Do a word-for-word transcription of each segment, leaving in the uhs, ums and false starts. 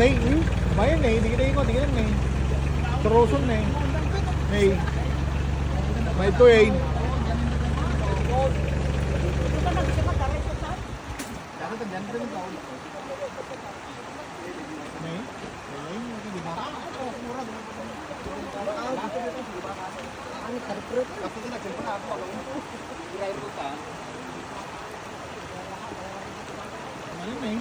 Nay, eh? Bayan, Nay. Di kita ikot, di kita, Nay. Turuson, Nay. Nay. May ito, eh. Nay. Nay, Nay, di ba? Ano, Nay?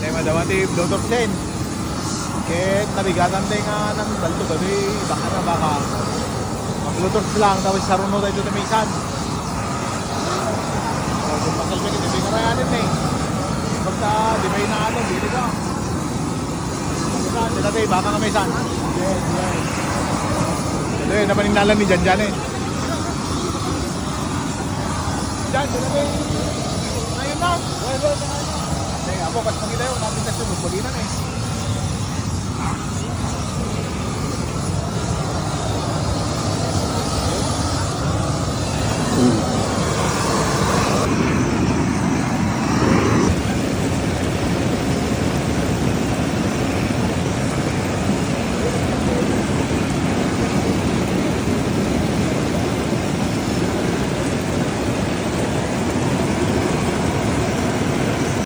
Tay madama ti Bluetooth line. Ket nabigatan tay nga nang balto gabi, baka na baka. Mag-Bluetooth lang, tapos saruno tayo dito minsan. Oh, kung makalpit, hindi kayo karayanin eh. Basta, di ba yung ano, di ba? Sila tayo, baka nga may san. Yes, yes. Ito yun, napaningnalan ni Jan Jan eh. Jan, sila tayo. Ayun na. Well, well, well, well. Ay, ako, pas makita yun, natin na siya, magpalinan eh.